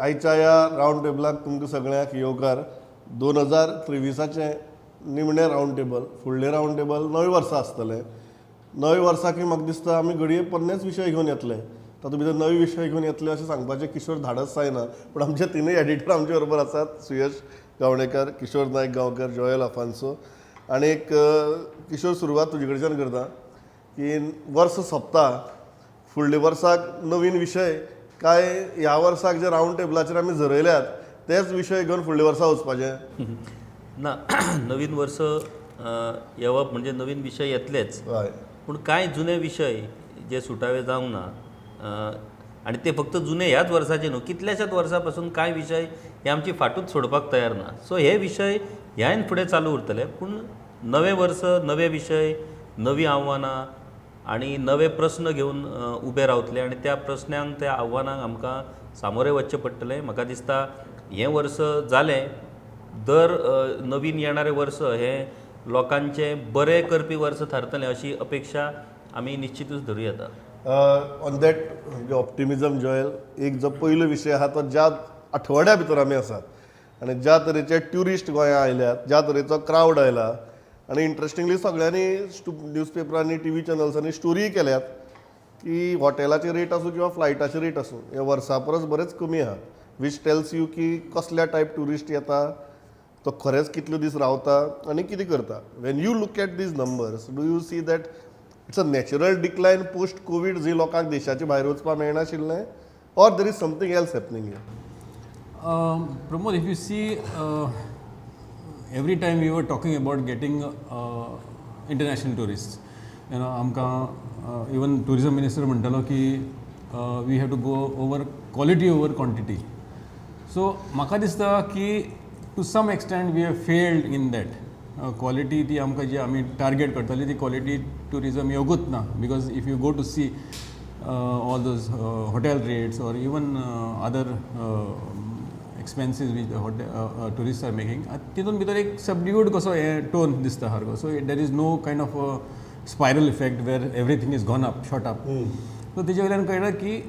आयच्या ह्या रावंड टेबलाक तुमकां सगळ्यांक येवकार. 2023आचें निमणें रावंड टेबल. फुडलें रावंड टेबल नव्या वर्सा आसतलें. नव्या वर्साकय म्हाका दिसता आमी घडये पोन्नेच विशय घेवन येतले. तातूंत भितर नवे विशय घेवन येतले अशें सांगपाचें किशोर धाडस जायना, पूण आमचे तिनूय एडिटर आमचे बरोबर आसात, सुयश गावणेकर, किशोर नायक गांवकर, जोयल अफान्सो. आनी एक किशोर, सुरवात तुजे कडच्यान करता की वर्स सोंपता, फुडल्या वर्साक नवीन विशय काय ह्या वर्साक जे रावंड टेबलाचेर आमी झरयल्यात तेच विशय घेवन फुडल्या वर्सा वचपाचें? ना, नवीन वर्स येवप म्हणजे नवीन विशय येतलेच. पूण कांय जुने विशय जे सुटावे जावंक ना आनी ते फक्त जुने ह्याच वर्साचे न्हू, कितल्याशाच वर्सां पासून कांय विशय हे आमची फाटूच सोडपाक तयार ना. सो हे विशय ह्यान फुडें चालू उरतले, पूण नवें वर्स, नवे विशय, नवीं आव्हानां आनी नवे प्रस्न घेवन उबे रावतले आनी त्या प्रस्नांक, त्या आव्हानांक आमकां सामोरे वचचें पडटलें. म्हाका दिसता हें वर्स जालें, दर नवीन येणारें वर्स हें लोकांचें बरें करपी वर्स थारतलें अशी अपेक्षा आमी निश्चितूच धरूं येता. ऑन that optimism, Joel, एक जो पयलो विशय आहा तो ज्या आठवड्या भितर आमी आसात आनी ज्या तरेचे ट्युरिस्ट गोंया आयल्यात, ज्या तरेचो क्रावड आयला आनी इंट्रस्टिंगली सगळ्यांनी न्यूज पेपरांनी, टी व्ही चॅनल्सांनी स्टोरी केल्यात की हॉटेलाचे रेट आसूं किंवा फ्लायटाचे रेट आसूं, हे वर्सा परस बरेच कमी आहात, which tells you की कसल्या टायप ट्युरिस्ट येता, तो खरेंच कितले दीस रावता आनी कितें करता. When you look at these numbers, do you see that it's a natural decline post Covid, जी लोकांक देशाचे भायर वचपाक मेळनाशिल्लें, or there is something else happening? Pramod, if you see, every time we were talking about getting international tourists, आमकां even tourism minister म्हणटालो की we have to go over quality over quantity. So म्हाका दिसता की to some extent we have failed in that. Quality ती आमकां जी आमी टार्गेट करताली ती क्वॉलिटी टुरिजम येवकूच ना, because if you go to see all those hotel rates or even other expenses which the hotel, tourists are making, तितून भितर एक सबड्यूड कसो हे टोन दिसता सारको. So there is no kind of spiral effect where everything is gone up, shot up. So तेजे वयल्यान कळटा की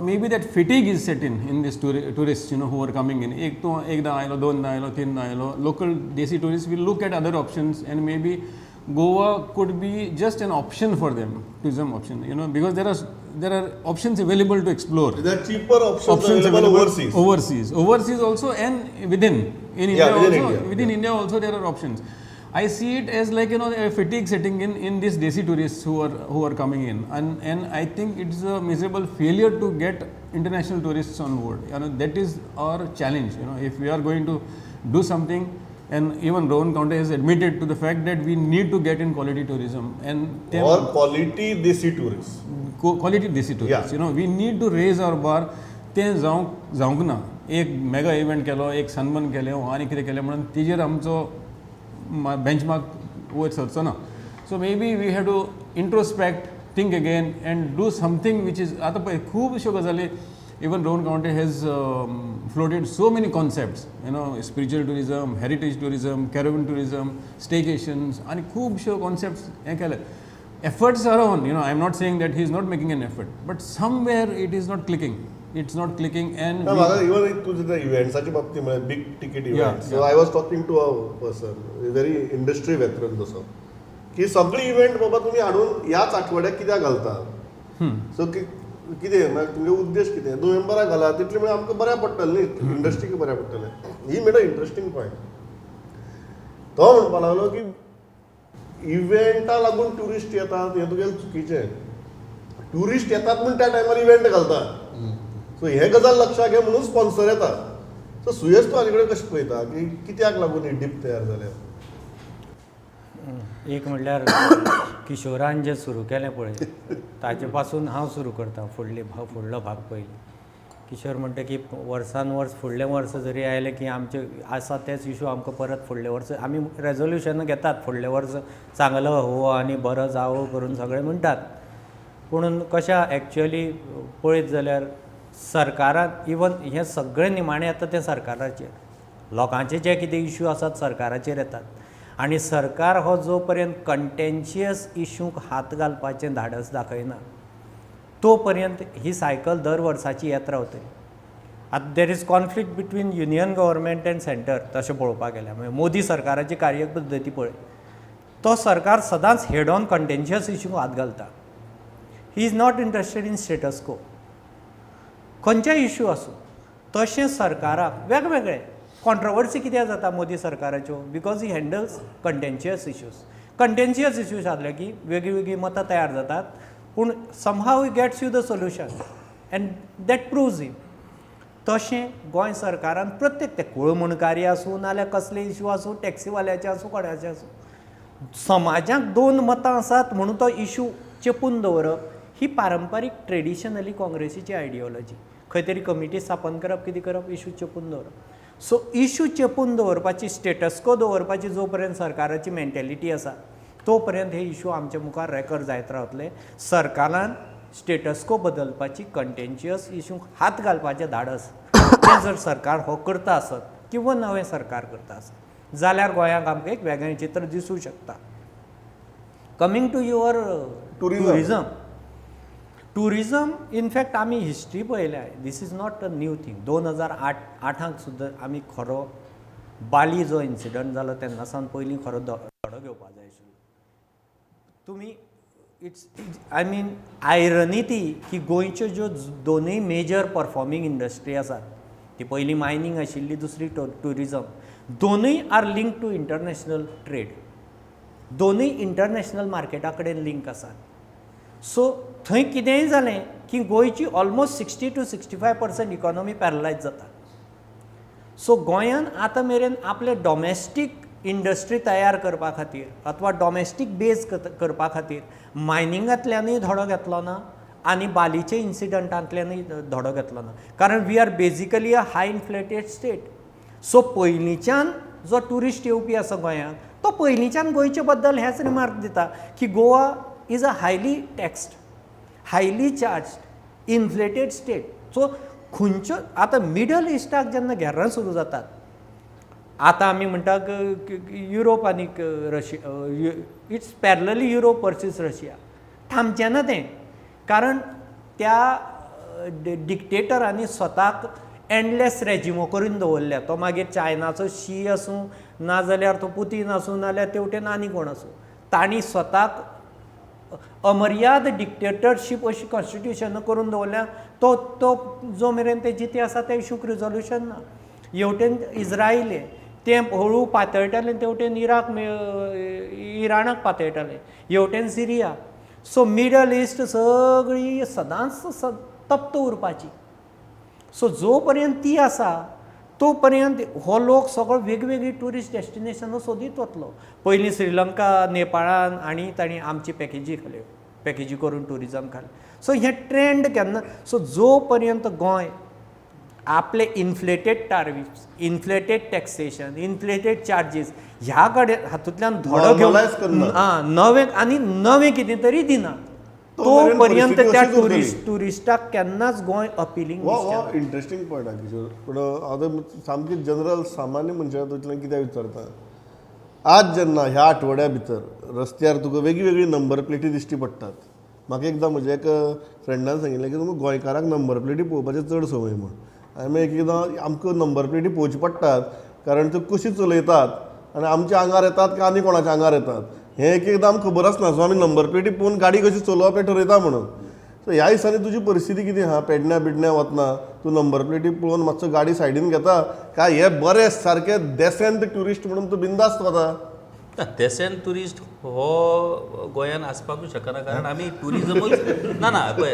maybe that fatigue is set in this tourist who are coming in. एक तूं एकदां आयलो, दोनदां आयलो, तिनदां आयलो, local desi tourist will look at other options and maybe Goa could be just an option for them, tourism option, because there are options available to explore. Cheaper options Options available available overseas. Overseas, overseas also and within in India within also. India. Within India also there are options. I see it as like a fatigue setting in these desi tourists who are coming in, and I think it's a miserable failure to get international tourists on board. That is our challenge. If we are going to do something, and even Rohan Khaunte has admitted to the fact that we need to get in quality tourism and or quality desi tourist. Quality desi tourist. We need to raise our bar. तें जावंक जावंक ना. एक mega event केलो, एक sunburn केलें आनी कितें केलें म्हणून तेजेर आमचो बेंचमार्क वयर सरचो ना. So maybe we have to introspect, think again and do something which is, आतां पळय खुबश्यो गजाली, even Rohan Khaunte has floated so many concepts, spiritual tourism, heritage tourism, caravan tourism, staycations आनी खुबश्यो कॉन्सेप्ट्स हें केले. Efforts are on. I am not saying that he is not making an effort, but somewhere it is not clicking. It's not clicking and ना, म्हाका even तुझं त्या इव्हेंट्साच्या बाबतीत म्हळ्यार big ticket event, so I was talking to a person, very industry veteran तसो, की सगळे event बाबा तुमी हाडून ह्याच आठवड्याक कित्याक घालता? सो कितें मागीर तुमगे उद्देश कितें? नोव्हेंबराक घाला, तितले म्हळ्यार आमकां बऱ्याक पडटलें न्ही, इंडस्ट्रीक बऱ्याक पडटलें. He made a interesting point. तो म्हणपा लागलो की इव्हेंटा लागून ट्युरिस्ट येतात हें तुगेलें चुकीचें. ट्युरिस्ट येतात म्हूण त्या टायमार इव्हेंट घालता. सो हे गजाल लक्षात घे, म्हणून स्पॉन्सर येता. सो सुयश, तूं हाजे कडेन कशें पळयता की कित्याक लागून ही डीप तयार जाल्या? एक म्हणल्यार किशोरान जें सुरू केलें पळय, ताजे पासून हांव सुरू करता फुडली फुडलो भाग. पयलीं किशोर म्हणटा की वर्सान वर्स, फुडलें वर्स जरी आयलें की आमचे आसा तेच इशू आमकां परत फुडलें वर्स. आमी रेजोल्युशनां घेतात, फुडलें वर्स चांगलं हो आनी बरो जावो करून सगळें म्हणटात. पुणून कशें एक्चुअली पळयत जाल्यार सरकारान इवन हें सगळें निमाणें येता तें सरकाराचेर. लोकांचे जे कितें इशू आसात सरकाराचेर येतात आनी सरकार हो जो पर्यंत कंटेन्शियस इशूंक हात घालपाचें धाडस दाखयना तो पर्यंत ही सायकल दर वर्साची येत रावतली. आतां there is conflict between union government and centre. तशें पळोवपाक गेल्यार, म्हणजे मोदी सरकाराची कार्यपद्दती पळय, तो सरकार सदांच हेड ऑन कंटेन्शियस इश्यूक हात घालता. He is not interested in status quo, खंयचेय इश्यू आसूं. तशें सरकाराक वेगवेगळे कॉन्ट्रवर्सी कित्याक जाता Modi सरकाराच्यो? Because he handles contentious issues. Contentious issues आसले की वेगळीं वेगळीं मतां तयार जातात, पूण somehow he gets you the solution and that proves him. तशें गोंय सरकारान प्रत्येक, ते कुळमुणकारी आसूं नाल्यार कसले इश्यू आसूं, टॅक्सीवाल्याचे आसूं, कोणाचे आसूं, समाजाक दोन मतां आसात म्हणून तो इशू चेपून दवरप ही पारंपारीक ट्रेडिशनली काँग्रेसीची आयडियोलॉजी. खंय तरी कमिटी स्थापन करप, कितें करप, इशू चेपून दवरप. सो इशू चेपून दवरपाची, स्टेटस्को दवरपाची जो पर्यंत सरकाराची मेंटेलिटी आसा, तो पर्यंत हे इशू आमच्या मुखार रेकर्ड जायत रावतले. सरकारान स्टेटस्को बदलपाची, कंटेन्शियस इशूंक हात घालपाचें धाडस तें जर सरकार हो करता आसत किंवा नवें सरकार करता आसत जाल्यार गोंयांक आमकां एक वेगळें चित्र दिसूं शकता. Coming to your Tourism. Tourism, tourism, in fact आमी हिस्ट्री पळयल्या. This is not a new thing. 2008 आठांक सुद्दां आमी खरो बाली जो इन्सिडंट जालो तेन्ना सावन पयलीं खरो धडो घेवपा जाय आशिल्लो. तुमी it's, I mean, irony ती की गोंयच्यो ज्यो दोनूय मेजर परफॉर्मींग इंडस्ट्री आसात, ती पयली मायनींग आशिल्ली, दुसरी ट्युरिजम, दोनूय are link to international trade, दोनूय इंटरनॅशनल मार्केटा कडेन लिंक आसात. सो थंय कितेंय जालें की गोंयची almost 60 to 65% economy paralyze जाता. सो गोंयान आतां मेरेन आपले डॉमेस्टीक इंडस्ट्री तयार करपा खातीर अथवा डॉमेस्टीक बेज करपा खातीर मायनिंगांतल्यानूय धडो घेतलो ना आनी बालीच्या इन्सिडंटांतल्यानूय धडो घेतलो ना, कारण we are basically a high inflated state. So पयलींच्यान जो ट्युरिस्ट येवपी आसा गोंयांत, तो पयलींच्यान गोंयचे बद्दल हेच रिमार्क दिता की Goa is a highly taxed, highly charged, inflated state. So खंयच्यो आतां मिडल इस्टाक जेन्ना घेर्रां सुरू जातात, आतां आमी म्हणटा युरोप आनी Russia, it's parallelly Europe versus Russia. थांबचें ना तें, कारण त्या डिक्टेटरांनी स्वताक एंडलेस रेजिमो करून दवरल्या. तो मागीर चायनाचो शी आसूं, नाजाल्यार तो पुतीन आसूं, नाजाल्यार तेवटेन आनी कोण आसूं, तांणी स्वताक अमर्याद डिक्टेटरशीप अशी कॉन्स्टिट्युशनां करून दवरल्या. तो तो जो मेरेन ते जिते आसा, त्या इशूक रिजोल्युशन ना. हेवटेन इज्रायल तें हळू पातळटालें, तेवटेन इराक, इराणाक पातळटालें, हेवटेन सिरिया. सो मिडल इस्ट सगळी सदांच तप्त उरपाची. सो जो पर्यंत ती आसा, तो पर्यंत हो लोक सगळो वेगवेगळी ट्युरिस्ट डेस्टिनेशनां सोदीत वतलो. पयलीं श्रीलंका, नेपाळान आनी तांणी आमची पॅकेजी खाल्यो, पॅकेजी करून ट्युरिजम खालें. सो हें ट्रेंड केन्ना, सो जो पर्यंत गोंय आपले inflated tariffs, inflated taxation, inflated charges ह्या कडेन हातूंतल्यान धडो घेवन Normalize करना. आं, नवें आनी नवें कितें तरी दिना, तो तो मेरेन पर्यंत परिस्थिती त्या अशीच उरतली. ट्युरिस्टाक केन्नाच गोंय अपिलींग हो हो इंट्रस्टींग पॉयंट आहा किशोर, पूण हांव सामकी जनरल सामान्य मनशा हातूंतल्यान कित्याक विचारता, आज जेन्ना ह्या आठवड्या भितर रस्त्यार तुका वेगळी वेगळी नंबर प्लेटी दिश्टी पडटात. म्हाका एकदां म्हज्या एका फ्रेंडान सांगिल्लें की तुमकां गोंयकारांक नंबर प्लेटी पळोवपाची चड संवय म्हूण. आनी मागीर एक एकदां आमकां नंबर प्लेटी पळोवची पडटात, कारण त्यो कशी चलयतात आनी आमच्या आंगार येतात काय आनी कोणाच्या आंगार येतात हें एक एकदां आमकां खबर आसना. सो आमी नंबर प्लेटी पळोवन गाडी कशी चलोवप हें ठरयता म्हणून. सो ह्या दिसांनी तुजी परिस्थिती कितें आहा? पेडण्या बिडण्या वतना तूं नंबर प्लेटी पळोवन मातसो गाडी सायडीन घेता काय हे बरे सारके डेसेंट ट्युरिस्ट म्हणून तूं बिंदास्त वता? ना, डेसेंट ट्युरिस्ट हो गोंयान आसपाकूच शकना, कारण आमी ट्युरिजमूच ना. ना, पळय,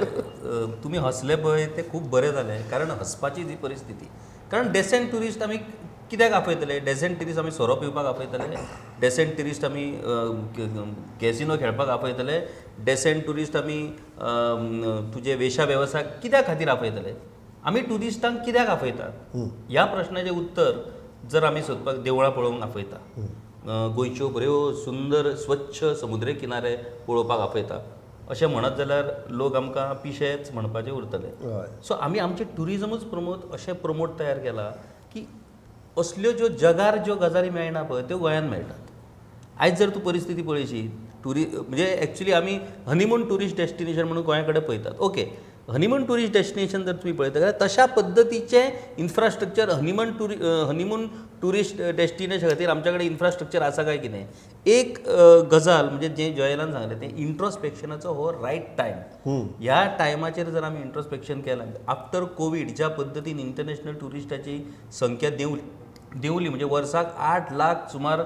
तुमी हसले पळय ते खूब बरें जालें, कारण हसपाची जी परिस्थिती. कारण डेसेंट ट्युरिस्ट आमी कित्याक आपयतले? डेसेंट ट्युरिस्ट आमी सोरो पिवपाक आपयतले? डेसेंट ट्युरिस्ट आमी कॅसिनो खेळपाक आपयतले? डेसेंट ट्युरिस्ट आमी तुजे वेशा वेवसाय कित्या खातीर आपयतले? आमी ट्युरिस्टांक कित्याक आपयतात ह्या प्रश्नाचें उत्तर जर आमी सोदपाक, देवळां पळोवंक आपयता, गोंयच्यो बऱ्यो सुंदर स्वच्छ समुद्र किनारे पळोवपाक आपयता, अशें म्हणत जाल्यार लोक आमकां पिशेच म्हणपाचे उरतले. सो आमी आमचें ट्युरिजमूच प्रमोट, अशें प्रमोट तयार केला की असल्यो ज्यो जगार ज्यो गजाली मेळना पळय, त्यो गोंयांत मेळटात. आयज जर तूं परिस्थिती पळयशी, म्हणजे एक्चुली आमी हनीमून ट्युरिस्ट डेस्टिनेशन म्हणून गोंया कडेन पळयतात, ओके. हनीमून टुरिस्ट डेस्टिनेशन जर तुमी पळयता जाल्यार तशा पद्दतीचें infrastructure honeymoon tourist destination खातीर आमच्या कडेन इन्फ्रास्ट्रक्चर आसा काय कितें. एक गजाल म्हणजे जें जॉयलान सांगलें तें इंट्रोस्पेक्शनाचो हो रायट टायम. ह्या टायमाचेर जर आमी इंट्रोस्पेक्शन केलें, आफ्टर कोवीड ज्या पद्दतीन इंटरनॅशनल ट्युरिस्टाची संख्या देंवली म्हणजे वर्साक 8 लाख सुमार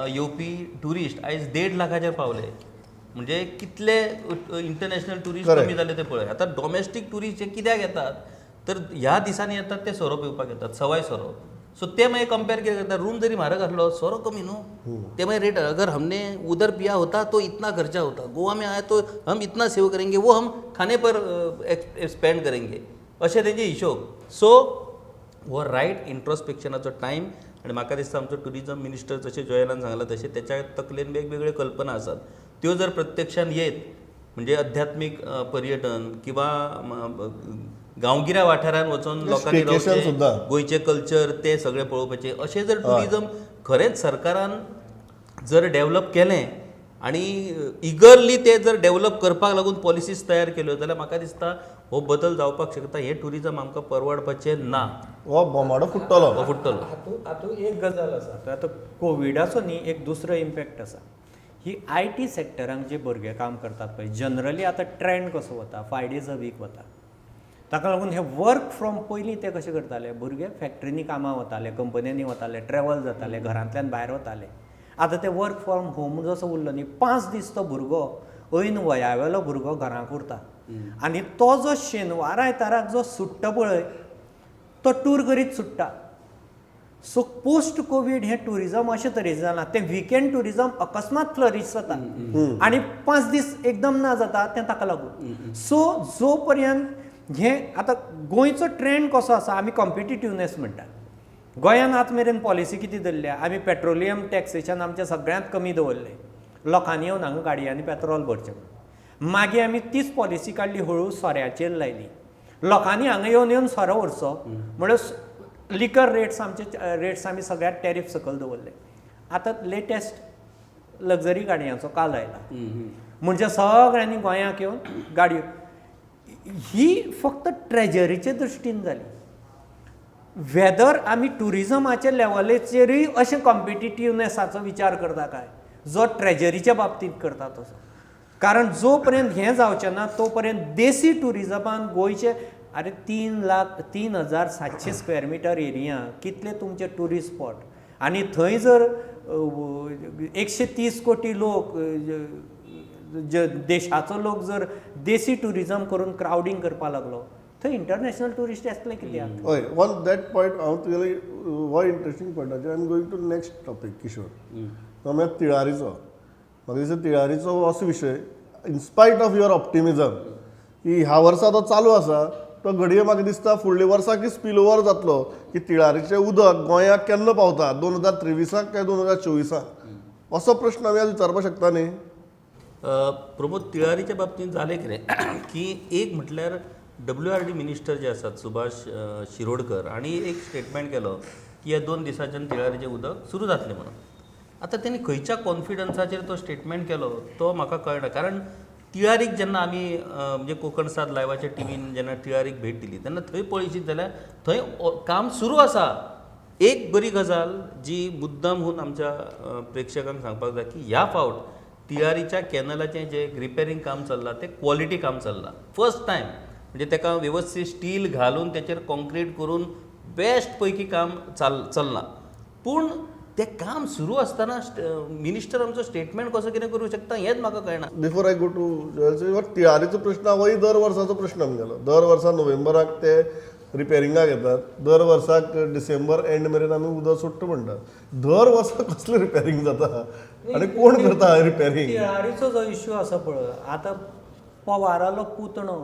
येवपी ट्युरिस्ट आयज 1.5 लाखाचेर पावले. म्हणजे कितले इंटरनॅशनल ट्युरिस्ट कमी जाले ते पळय. आतां डॉमेस्टीक ट्युरिस्ट जे कित्याक येतात तर ह्या दिसांनी येतात ते सोरो पिवपाक येतात, सवाय सोरो. सो ते मागीर कंपेर कितें करता, रूम जरी म्हारग आसलो सोरो कमी न्हू, ते मागीर रेट अगर हमने उधर पिया होता तो इतना खर्चा होता, गोवा में आया तो हम इतना सेव करेंगे, वो हम खाने पर स्पेंड करेंगे, अशें तेंचे हिशोब. सो हो रायट इंट्रोस्पेक्शनाचो टायम. आनी म्हाका दिसता आमचो ट्युरिजम मिनिस्टर जशें जॉयलान सांगलां तशें तेच्या तकलेन वेगवेगळ्यो कल्पना आसात, त्यो जर प्रत्यक्षान येत म्हणजे अध्यात्मीक पर्यटन किंवा गांवगिऱ्या वाठारांत वचून लोकांनी रावचें, गोंयचें कल्चर तें सगळें पळोवपाचें, अशें जर ट्युरिजम खरेंच सरकारान जर डेवलप केलें आनी इगरली ते जर डेवलप करपाक लागून पॉलिसीज तयार केल्यो जाल्यार म्हाका दिसता हो बदल जावपाक शकता. हें ट्युरिजम आमकां परवडपाचें ना, हो बोमाडो फुट्टलो, हो फुट्टलो. हातूंत एक गजाल आसा, आतां कोविडाचो न्ही एक दुसरो इम्पॅक्ट आसा. ही I T सॅक्टरांक जे भुरगे काम करतात पळय, जनरली आतां ट्रेंड कसो वता, 5 days a week वता. ताका लागून हे वर्क फ्रॉम पयलीं ते कशें करताले, भुरगे फॅक्टरींनी कामां वताले, कंपन्यांनी वताले, ट्रॅवल जाताले, घरांतल्यान भायर वताले. आतां ते वर्क फ्रॉम होम जसो उरलो न्ही, 5 दीस तो भुरगो ऐन वयावेलो भुरगो घरांक उरता आनी तो जो शेनवार आयताराक जो सुट्टा पळय तो टूर करीत सुट्टा. सो पोस्ट कोवीड हें ट्युरिजम अशें तरेचें जालां, तें विकेंड ट्युरिजम अकस्मात फ्लरीश जाता आनी 5 दीस एकदम ना जाता तें ताका लागून. सो जो पर्यंत हें आतां गोंयचो ट्रेंड कसो आसा, आमी कॉम्पिटिटिवनेस म्हणटा. गोंयान आतां मेरेन पॉलिसी कितें धरल्या, आमी पेट्रोलियम टॅक्सेशन आमचें सगळ्यांत कमी दवरलें, लोकांनी येवन हांगा गाडयांनी पेट्रोल भरचें म्हणून. मागीर आमी तीच पॉलिसी काडली, हळू सोऱ्याचेर लायली, लोकांनी हांगा येवन येवन सोरो व्हरचो म्हणल्यार लिकर रेट्स आमचे रेट्स आमी सगळ्यांत टॅरीफ सकयल दवरले. आतां लेटेस्ट लग्जरी गाडयांचो काल आयला, म्हणजे सगळ्यांनी गोंयाक येवन गाडयो, ही फक्त ट्रेजरीचे दृश्टीन जाली. वेदर आमी ट्युरिजमाच्या लेवलाचेरूय अशें कॉम्पिटिटिवनेसाचो विचार करता काय जो ट्रेजरीच्या बाबतींत करता तसो, कारण जो पर्यंत हें जावचें ना तो पर्यंत देसी ट्युरिजमान गोंयचे, अरे 3,0700 स्क्वेअर मिटर एरिया कितले तुमचे ट्युरिस्ट स्पॉट, आनी थंय जर 130 कोटी लोक देशाचो लोक जर देसी ट्युरिजम करून क्रावडींग करपाक लागलो थंय इंटरनॅशनल ट्युरिस्ट येतले कित्याक? हय, ऑन that point हांव तुगेले हो interesting पॉयंटाचेर I am going to next topic Kishore, तो म्हळ्यार तिळारीचो. म्हाका दिसता तिळारीचो असो विशय in spite of your optimism की ह्या वर्सा तो चालू आसा, तो घडये म्हाका दिसता फुडल्या वर्सा की स्पील ओवर जातलो की तिळारीचें उदक गोंयाक केन्ना पावता, 2023 काय 2024, असो प्रश्न आमी आज विचारपाक शकता न्ही. प्रमोद, तिळारीच्या बाबतींत जालें कितें की एक म्हटल्यार WRD minister जे आसात सुभाष शिरोडकर हांणी एक स्टेटमेंट केलो की ह्या 2 दिसांच्यान तिळारीचें उदक सुरू जातलें म्हणून. आतां तेणी खंयच्या कॉन्फिडन्साचेर तो स्टेटमेंट केलो तो म्हाका कळना, कारण तिळारीक जेन्ना आमी म्हणजे कोंकण साद लायवाच्या टिमीन जेन्ना तिळारीक भेट दिली तेन्ना थंय पळयशीत जाल्यार थंय काम सुरू आसा. एक बरी गजाल जी मुद्दाम हून आमच्या प्रेक्षकांक सांगपाक जाय की ह्या फावट तिळारीच्या कॅनलाचें जें रिपेरींग काम चल्लां तें क्वॉलिटी काम चल्लां फर्स्ट टायम, म्हणजे ताका वेवस्थीत स्टील घालून तेचेर कॉन्क्रीट करून बेस्ट पैकी काम चल्लां. पूण तें काम सुरू आसतना मिनिस्टर आमचो स्टेटमेंट कसो कितें करूं शकता हेंच म्हाका कळना. बिफोर I go to तिळारीचो प्रश्न होय दर वर्साचो प्रश्न आमगेलो, दर वर्सा नोव्हेंबराक ते रिपेरिंगाक येतात, दर वर्साक डिसेंबर एंड मेरेन आमी उदक सोडटा म्हणटात, दर वर्सा कसलें रिपेरींग जाता आनी कोण करता रिपेरींग? तिळारीचो जो इश्यू आसा पळय, आतां पवारालो पुतणो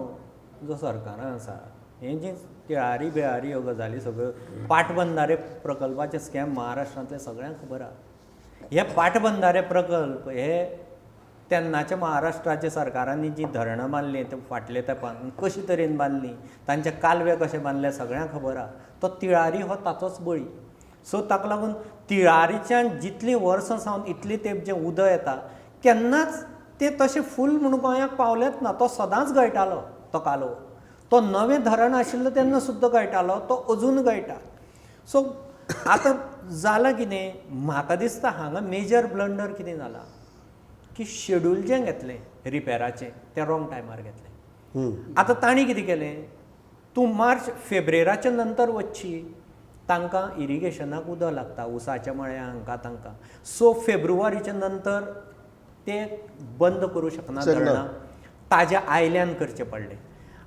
जो सरकारान आसा, हे जी तिळारी बिळारी ह्यो गजाली सगळ्यो पाटबंधारे प्रकल्पाचे स्कॅम महाराष्ट्रांतले सगळ्यांक खबर आसा. हे पाटबंधारे प्रकल्प हे तेन्नाच्या महाराष्ट्राच्या सरकारांनी जी धरणां बांदलीं ते फाटले तेंपान कशे तरेन बांदलीं, तांचे कालवे कशे बांदले सगळ्यांक खबर आसा. तो तिळारी हो ताचोच बळी. सो ताका लागून तिळारीच्यान जितलीं वर्सां सावन इतली तेंप जें उदक येता केन्नाच तें तशें फूल म्हणून गोंयाक पावलेंच ना, तो सदांच गळटालो तो कालो. तो नवें धरण आशिल्लो तेन्ना सुद्दां गळटालो, तो अजून गळटा. सो आतां जालां कितें, म्हाका दिसता हांगा मेजर ब्लंडर कितें जाला की शेड्यूल जें घेतलें रिपेराचें तें रॉंग टायमार घेतलें. आतां तांणी कितें केलें, तूं मार्च फेब्रेराच्या नंतर वचशी, तांकां इरिगेशनाक उदक लागता, उसाच्या मळ्या हांकां तांकां. सो फेब्रुवारीच्या नंतर ते बंद करूं शकना धरणां, ताज्या आयल्यान करचें पडलें.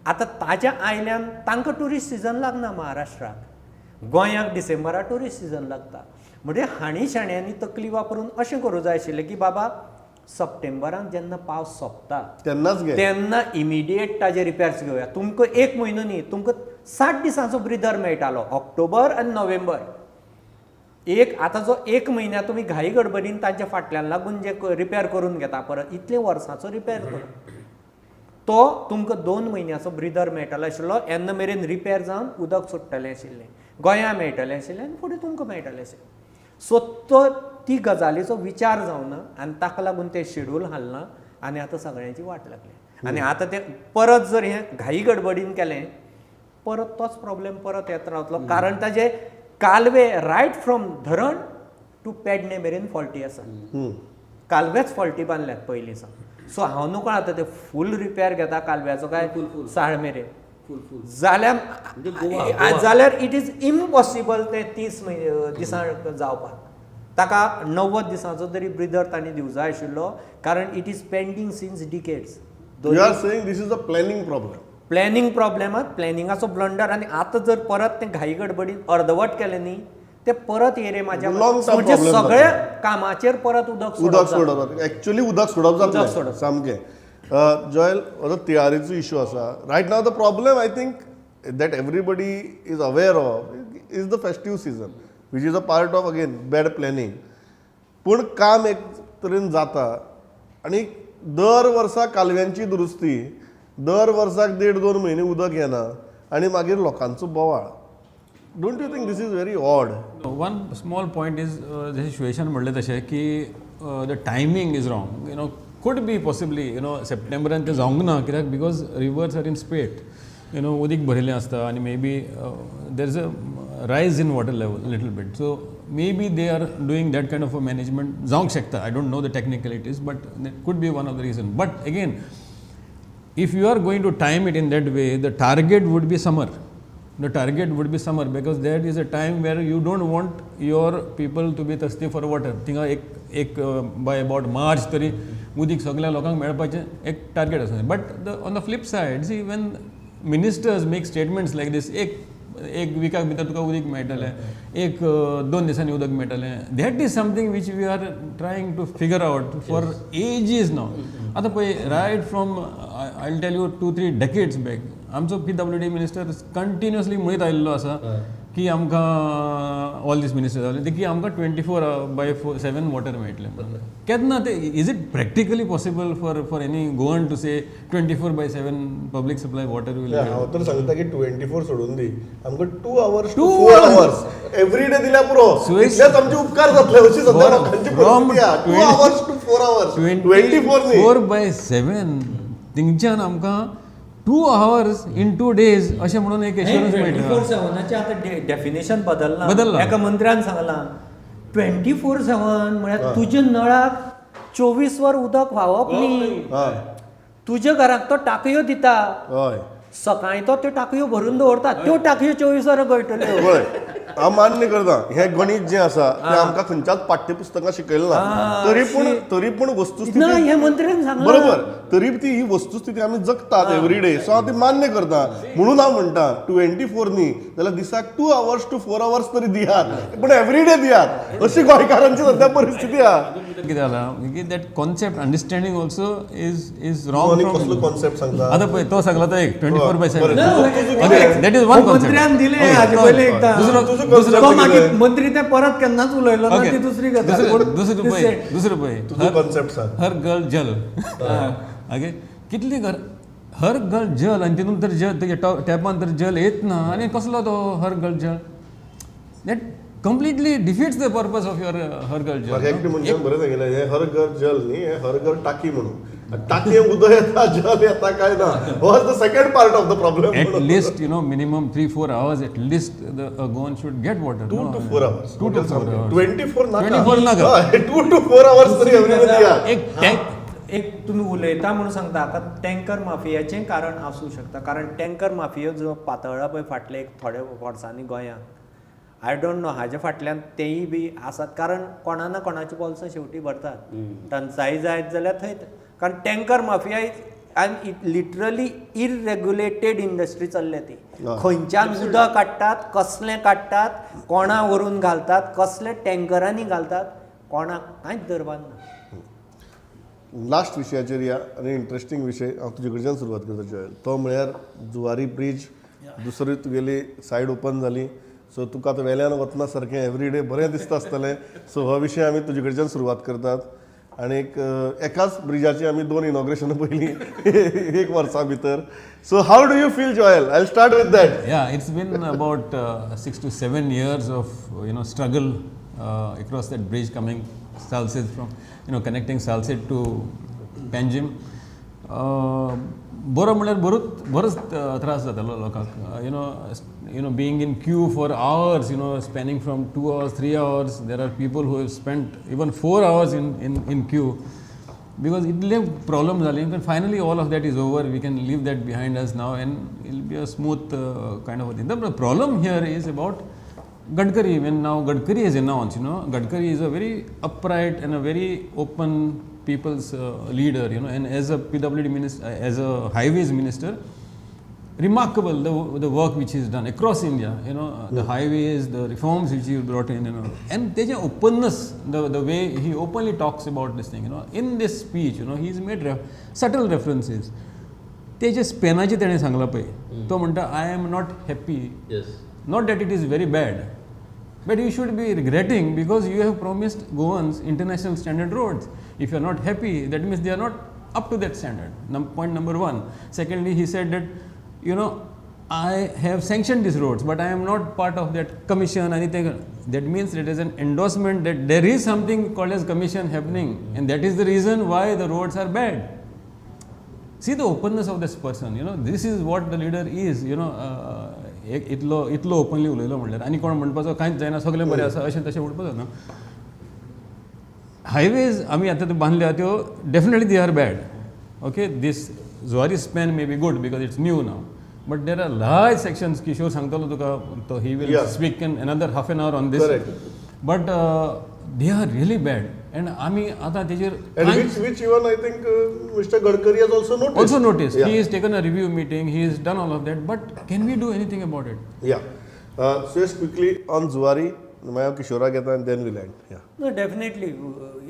आतां ताज्या आयल्यान तांकां ट्युरिस्ट सिजन लागना महाराष्ट्राक, गोंयाक डिसेंबराक ट्युरिस्ट सिजन लागता. म्हणजे हांणी शाण्यांनी तकली वापरून अशें करूं जाय आशिल्लें की बाबा सप्टेंबराक जेन्ना पावस सोंपता तेन्नाच घे, तेन्ना इमिडिएट ताजे रिपेर्स घेवया. तुमकां एक म्हयनो न्ही, तुमकां 60 दिसांचो ब्रिदर मेळटालो, ऑक्टोबर आनी नोव्हेंबर. एक आतां जो एक म्हयन्या तुमी घाई गडबडीन तांच्या फाटल्यान लागून जे रिपेर करून घेता परत इतले वर्सांचो रिपेर करून तो तुमकां 2 म्हयन्याचो ब्रिदर मेळटलो आशिल्लो. येन्ना मेरेन रिपेर जावन उदक सोडटलें आशिल्लें, गोंया मेळटलें आशिल्लें आनी फुडें तुमकां मेळटलें आशिल्लें. सो तो ती गजालीचो विचार जावना आनी ताका लागून तें शेड्यूल हालना आनी आतां सगळ्यांची वाट लागली. आनी आतां तें परत जर हें घाई गडबडीन केलें परत तोच प्रॉब्लेम परत येत रावतलो, कारण ताजे कालवे रायट फ्रॉम धरण टू पेडणे मेरेन फॉल्टी आसा, कालवेच फॉल्टी बांदल्यात पयलीं सावन. सो हांव नकळो आतां ते फूल रिपेर घेता कालव्याचो काय साळ मेरेन जाल्यार जाल्यार it is impossible ते 30 दिसां जावपाक. ताका 90 दिसांचो तरी ब्रिदर तांणी दिवं जाय आशिल्लो, कारण it is pending since decades. You are saying this is a planning problem. Planning प्रॉब्लेमात प्लॅनिंगाचो ब्लंडर. आनी आतां जर परत तें घाई गडबडीन अर्दवट केलें न्ही, ते परत येरे म्हाज्या म्हणजे सगळ्या कामाचेर परत उदक उदक सोडप, एक्चुअली उदक सोडप जातलें सामकें. जॉयल, हो तिळारीचो इशू आसा right now. The problem I think that everybody is aware of is the festive season, which is a part of again bad planning. पूण काम एक तरेन जाता आनी दर वर्सा कालव्यांची दुरुस्ती, दर वर्साक 1.5-2 म्हयने उदक येना आनी मागीर लोकांचो बोवाळ. Don't you think this is very odd? One small point is, जशें सुयेशान म्हणलें तशें की the timing is wrong. You know, could be possibly you know सप्टेंबरान तें जावंक ना, कित्याक because rivers are in spate, you know उदीक भरिल्लें आसता आनी maybe there is a rise in water level little bit, so maybe they are doing that kind of a management जावंक शकता. I don't know the technicalities, but that could be one of the reason. But again, if you are going to time it in that way, the target would be summer. The target would be summer because that is a time where you don't want your people to be thirsty for water. थिंगा एक एक by about March तरी उदीक सगळ्या लोकांक मेळपाचें एक target आसा. But the on the flip side, see when ministers make statements like this, एक एक विकाक भितर तुका उदीक मेळटलें, एक 2 दिसांनी उदक मेळटलें, that is something which we are trying to figure out for ages now. आतां पळय, right from I will tell you 2-3 decades back आमचो PWD minister continuously म्हणीत आयिल्लो आसा की आमकां ऑल these minister जाले की आमकां 24/7 वॉटर मेळटलें. केन्ना ते is it practically possible for any Goan to say 24/7 public supply water will? हांव तर सांगता की 24 सोडून दी, आमकां 2 hours to 4 hours every day दिल्या पुरो, इतलेच आमचे उपकार जातले अशी सद्या लोकांची परिस्थिती आहा. 2 hours to 4 hours, 24 न्ही. 24/7 थिंगच्यान आमकां 2 hours in 2 days अशें म्हणून एक एश्योरन्स मेळटा. 24/7 आतां डेफिनेशन बदललां. एका मंत्र्यान सांगलां 24/7 म्हळ्यार तुज्या नळाक 24 वर उदक व्हांवप न्ही, तुज्या घराक तो टाकयो दिता, सकाळीं तो त्यो टाकयो भरून दवरता, त्यो टाकयो 24 वरां गळटल्यो. पळय, हांव मान्य करता हें गणीत जें आसा तें आमकां खंयच्याच पाठ्यपुस्तकां शिकयलें ना, तरी पूण वस्तुस्थिती हें मंत्र्यान सांगलां बरोबर, तरी ती ही वस्तुस्थिती आमी जगतात एवरी डे. सो हांव ती मान्य करता, म्हणून हांव म्हणटा 24 न्ही जाल्यार दिसाक 2 hours to 4 hours तरी दियात, पूण एवरी डे दियात, अशी गोंयकारांची सद्या परिस्थिती आहा. कितें जालां की that concept understanding also is wrong. कसलो कॉन्सेप्ट सांगता आतां पळय, तो सांगला तो एक 24/7, that is one concept. मंत्र्यान दिलें हाजे पयलीं एकदां, दुसरो मागीर मंत्री ते परत केन्नाच उलयलो ना, ती दुसरी गजाल. दुसरो पळय, तुजो कॉन्सेप्ट सांग. हर घर जल. ओके, कितली घर हर घर जल, आनी तितून तर जल तेजे टॅपान तर जल येत ना, आनी कसलो तो हर घर जल? That completely defeats the purpose of your हर घर जल. म्हाका एकटे मनशान बरें सांगिल्लें, हें हर घर जल न्ही, हें हर घर टाकी म्हणून. टाकये उदक येता, जल येता काय ना, was the second part of the problem. At least, minimum 3-4 hours at least the Goan should get water. 2 No? To 4 hours. 2 to 4 hours. 24 नाका. 24 नाका. 2 to 4 hours तरी एव्हरी. एक टँक एक तुमी उलयता म्हणून सांगता, आतां टँकर माफियाचें कारण आसूं शकता, कारण टँकर माफियो जो पातळ्ळा पळय फाटले एक थोड्या वर्सांनी गोंयांत, I don't know हाजे फाटल्यान तेयी बी आसात, कारण कोणा ना कोणाची बोल्सां शेवटी भरतात. टंचाई जायत जाल्यार थंय, कारण tanker mafia is and literally irregulated industry चल्ल्या ती. खंयच्यान उदक काडटात, कसलें काडटात, कोणा व्हरून घालतात, कसले टँकरांनी घालतात, कोणाक कांयच दरबार ना. लास्ट विशयाचेर या आनी इंट्रस्टींग विशय, हांव तुजे कडच्यान सुरवात करता जॉयल. तो म्हळ्यार जुवारी ब्रीज. दुसरी तुगेली सायड ओपन जाली, सो तुका आतां वेल्यान वतना सारकें एवरी डे बरें दिसता आसतलें. सो हो विशय आमी तुजे कडच्यान सुरवात करतात. आनी एक एकाच ब्रिजाची आमी दोन इनॉग्रेशनां पयलीं एक वर्सा भितर. So how do you feel, Joel? I start with that. Yeah, it's been about 6 to 7 years of struggle across that bridge coming Salcete from connecting Salcete to Panjim. बरो म्हणल्यार बरोच बरोच त्रास जातालो लोकांक, being in queue for hours, spanning from 2 hours, 3 hours. There are people who have spent even 4 hours in queue because इतले problem जाले. पण finally all of that is over. We can leave that behind us now and it'll be a smooth kind of a thing. The problem here is about Gadkari. When now Gadkari has announced, Gadkari is a very upright and a very open people's leader, and as a PWD minister, as a highways minister, remarkable the work which he's done across India, the highways, the reforms which he brought in, and there's an openness, the way he openly talks about this thing, in this speech, he's made subtle references. ते जे स्पेनाचे तेणें सांगलां पळय, तो म्हणटा, "I am not happy." Not that it is very bad, but you should be regretting because you have promised Goans international standard roads. If you are not happy, that means they are not up to that standard. Point number one. Secondly, he said that, "I have sanctioned these roads, but I am not part of that commission," anything. That means it is an endorsement that there is something called as commission happening, and that is the reason why the roads are bad. See the openness of this person. This is what the leader is. एक इतलो इतलो openly उलयलो म्हणल्यार आनी कोण म्हणपाचो कांयच जायना, सगळें बरें आसा, अशें तशें म्हणपाचो ना. हायवेज आमी आतां त्यो बांदल्या त्यो definitely they are bad, okay? This Zuari span may be good because it's new now, but there are large sections. Kishore सांगतलो तुका तो, he will speak in another half an hour on this. Correct. But they are really bad and आमी आतां तेजेर And which even I think Mr. Gadkari has also noticed. Also noticed. Yeah. He has taken a review meeting, he has done all of that, but can we do anything about it? Yeah. So just quickly on Zuari, मागीर किशोराक येता and then we'll end. Yeah. No, definitely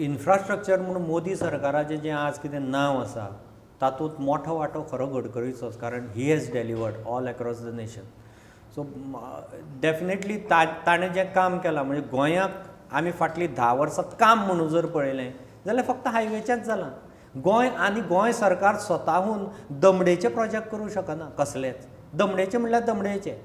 infrastructure म्हणून मोदी सरकाराचें जें आज कितें नांव आसा तातूंत मोठो वांटो खरो गडकरीचोच, कारण he has delivered all across the nation. So definitely ताणें जें काम केलां, म्हणजे गोंयाक आमी फाटलीं 10 वर्सां काम म्हणून जर पळयलें जाल्यार फक्त हायवेचेंच जालां. गोंय आनी गोंय सरकार स्वताहून दमडेचे प्रोजेक्ट करूं शकना कसलेच, दमडेचे म्हणल्यार दमडेचे.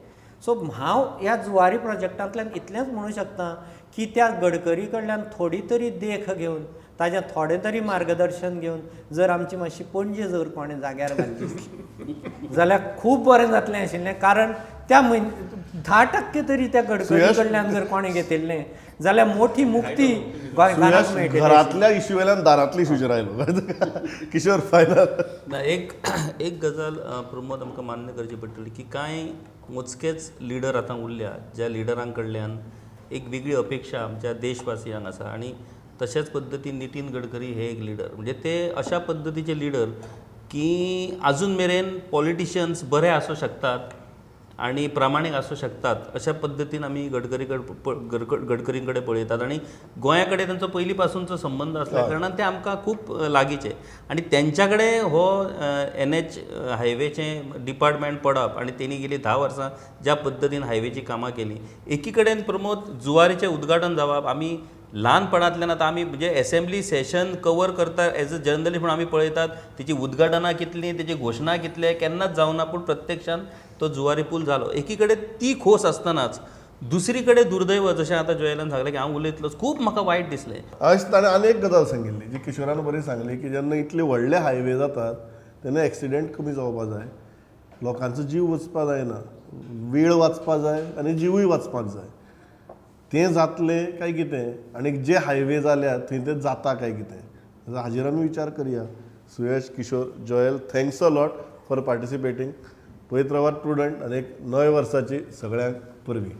सो हांव ह्या जुवारी प्रोजेक्टांतल्यान इतलेंच म्हणूं शकता की त्या गडकरी कडल्यान थोडी तरी देख घेवन, ताजें थोडें तरी मार्गदर्शन घेवन जर आमची मातशी पणजे जर कोणें जाग्यार घातली जाल्यार खूब बरें जातलें आशिल्लें, कारण त्या म्हयने 10% तरी त्या गडकरी कडल्यान जर कोणें घेतिल्लें जाल्यार मोठी मुक्ती गोंयकारांक सुयश मेळटली. घरांतल्या इश्यू वेल्यान दारांतल्या इश्यूचेर आयलो. किशोर, फायनल. ना, एक एक गजाल प्रमोद, आमकां मान्य करची पडटली की कांय मोजकेच लिडर आतां उरल्या ज्या लिडरां कडल्यान एक वेगळी अपेक्षा आमच्या देशवासियांक आसा आनी तशेंच पद्दतीन नितीन गडकरी हे एक लिडर, म्हणजे ते अशा पद्दतीचे लिडर की आजून मेरेन पॉलिटिशियन्स बरे आसूं शकतात आणि प्रामाणीक आसूं शकतात अशा पद्दतीन आमी गडकरी कडेन गडकरीं कडेन पळयतात आनी गोंया कडेन तांचो पयलीं पासूनचो संबंद आसल्या कारणान ते आमकां खूब लागींचे आनी तेंच्या कडेन हो एनएच हायवेचें डिपार्टमेंट पडप आनी तेणी गेली 10 वर्सां ज्या पद्दतीन हायवेची कामां केलीं. एकी कडेन प्रमोद, जुवारीचें उद्घाटन जावप, आमी ल्हानपणांतल्यान आतां आमी म्हणजे एसेंब्ली सेशन कवर करता एज अ जर्नलिस्ट म्हणून आमी पळयतात, तेची उद्घाटनां कितलीं, तेची घोशणा कितले, केन्नाच जावना, पूण प्रत्यक्षान तो जुवारी पूल जालो. एकी कडेन ती खोस आसतनाच दुसरी कडेन दुर्दैव, जशें आतां जोएलान सांगलें की हांव उलयतलोच, खूब म्हाका वायट दिसलें. अशें ताणें आनी एक गजाल सांगिल्ली जी किशोरान बरी सांगली की जेन्ना इतले व्हडले हायवे जातात तेन्ना एक्सिडेंट कमी जावपा जाय, लोकांचो जीव वचपा जायना, वेळ वाचपा जाय आनी जिवूय वाचपाक जाय. तें जातलें काय कितें आनी जे हायवे जाल्यात थंय तें जाता काय कितें, हाजेर आमी विचार करया. सुयश, Kishore, Joel, thanks a lot for participating. पळयत रावात प्रुडंट आनी एक नव्या वर्साची सगळ्यांक परबीं.